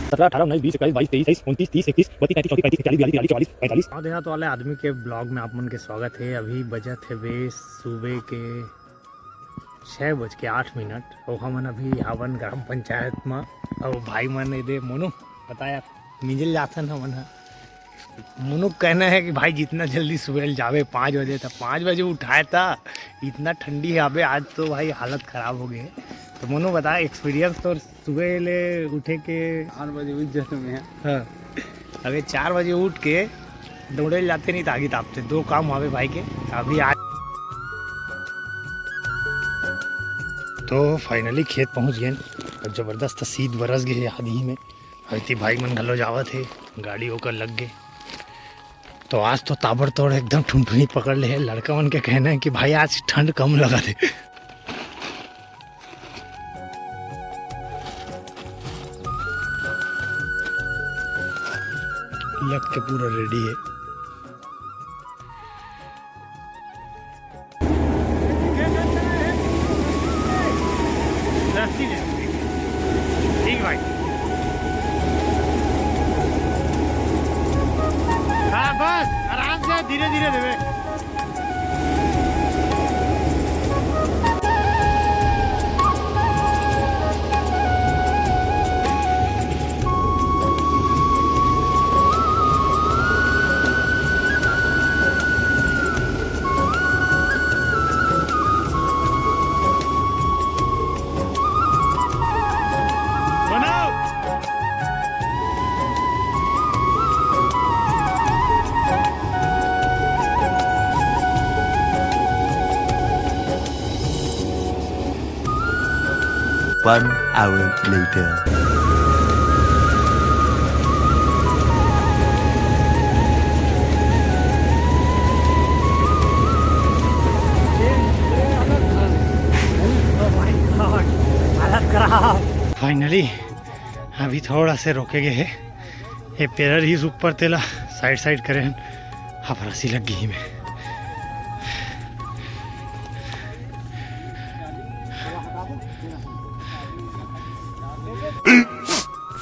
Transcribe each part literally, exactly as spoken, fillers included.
सत्रह, अठारह, उन्नीस, बीस, इक्कीस, बाईस, तेईस, तेईस, उनतीस, तीस, इकतीस, बत्तीस, तैंतीस, चौंतीस, पैंतीस, छत्तीस, बयालीस, तिरालीस, चौवालीस, पैंतालीस। गाँव देहात वाले आदमी के ब्लॉग में आप मन के स्वागत है। अभी बजत हवे सुबह के छः बज के आठ मिनट, अउ हमन अभी हावन ग्राम पंचायत म। अउ भाई मन ए दे, मोनू, बता यार, मिंजल जाथन हमन ह। मोनू कहना है कि भाई जितना जल्दी सुबह जावे, पाँच बजे, त पाँच बजे उठाए था, इतना ठंडी है अबे, आज तो भाई हालत खराब हो गई है। तो मोनू बता, एक्सपीरियंस तो सुबह ले उठे के? चार बजे उठ जाते मैं। हाँ, अबे चार बजे उठ के दौड़े जाते, नहीं तो आगे तापते। दो काम हवे भाई के, अभी आज। तो फाइनली खेत पहुंच गए। अब जबरदस्त शीत बरस गए आदि ही में। अइती भाई मन घलो जावत हे, गाड़ी ओकर लग गे। तो आज तो ताबड़तोड़ एकदम ठुनठुनी पकड़ ले हे। लड़का मन के कहना है कि भाई आज ठंड कम लगत हे। लग के पूरा रेडी है। रस्सी ले। ठीक भाई। हाँ, बस, आराम से, धीरे धीरे देवे। One hour later. Finally, अभी थोड़ा से रोके गए हैं। ये पैर ही ऊपर तेला side side करे हैं, हाफरासी लग गई में।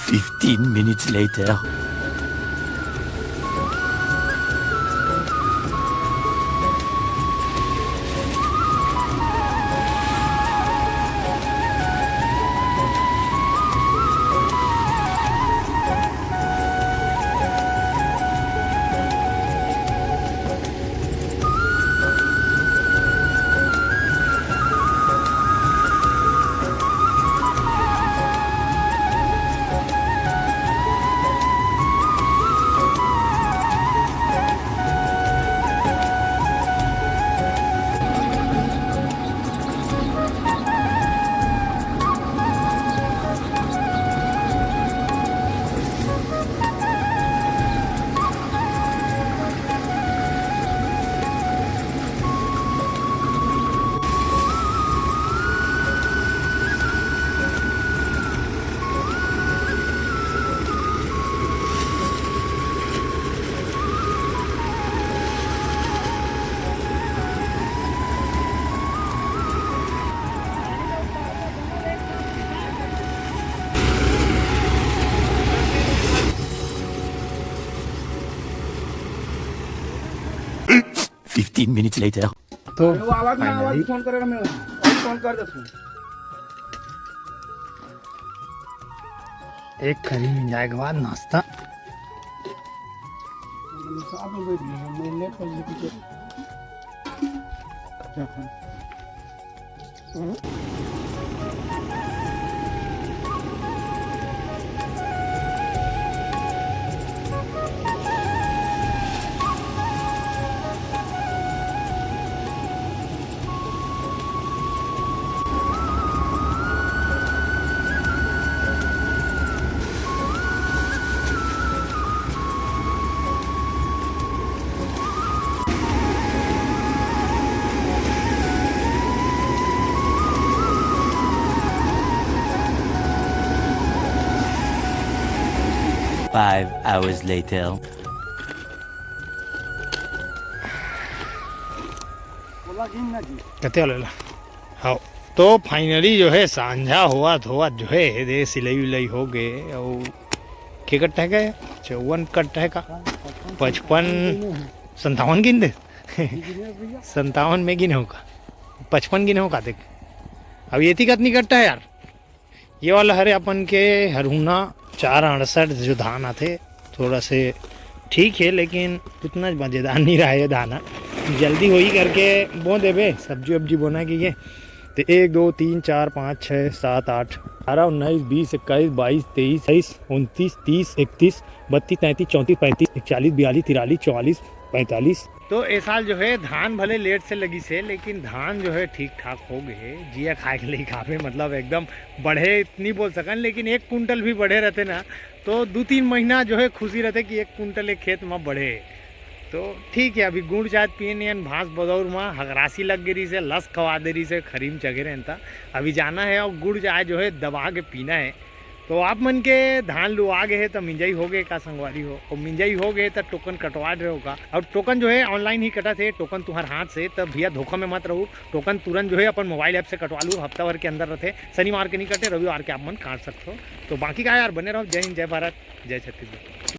Fifteen minutes later. Fifteen minutes later. तो वो आवाज ना, आवाज finally फोन करेगा, मैं अभी फोन कर देता हूँ। एक करी में जाए के बाद नाश्ता। साथ में बैठ गया, मैं लेट कर लेती। Five hours later. कते वाला ला? हाँ, तो finally जो है सांझा होवत होवत जो है दे सिलाई उलाई हो गए और के कट्टा हे का? चौवन कट्टा हे का? पचपन, संतावन गिन दे। संतावन में गिने हो का? पचपन गिने हो का? देख, अब ये कतनी कट्टा हे यार। ये वाला हरे अपन के हरहुना चार अड़सठ जो धान आथे, थोड़ा से ठीक है, लेकिन उतना मजेदार नहीं रहा ये धान। जल्दी होही करके बो देबे, सब्जी वब्जी बोना के ये। तो एक, दो, तीन, चार, पाँच, छः, सात, आठ, अठारह, उन्नीस, बीस, इक्कीस, बाईस, तेईस, तेईस, उनतीस, तीस, इकतीस, बत्तीस, तैंतीस, चौंतीस, पैंतीस, इकतालीस, बयालीस, तिरालीस, चौवालीस, पैंतालीस। तो ए साल जो है धान भले लेट से लगिस हे, लेकिन धान जो है ठीक ठाक हो गए हे, जिया खाए के लिए खाबे, मतलब एकदम बढ़े नहीं बोल सकन, लेकिन एक कुंटल भी बढ़े रहते ना, तो दू तीन महीना जो है खुशी रहते कि एक कुंटल एक खेत में बढ़े। तो ठीक है, अभी गुड़ चाय पिए नहीं, भांस बदौर में हगरासी लग गई से, लस खवा दे रही से, खरी में चघे रहता। अभी जाना है और गुड़ चाय जो है दबा के पीना है। तो आप मन के धान लुआ गए हे, त मिंजाई हो गए का संगवारी हो? और मिंजाई हो गए त टोकन कटवा रहे हो का? और टोकन जो है ऑनलाइन ही कटत हे, टोकन तुम्हार हाथ से, तब भैया धोखा में मत रहू। टोकन तुरंत जो है अपन मोबाइल ऐप से कटवा लू, हफ्ता भर के अंदर रहते, शनिवार के नहीं कटे, रविवार के आप मन काट सकते हो। तो बाकी का यार, बने रहो। जय हिंद, जय भारत, जय छत्तीसगढ़।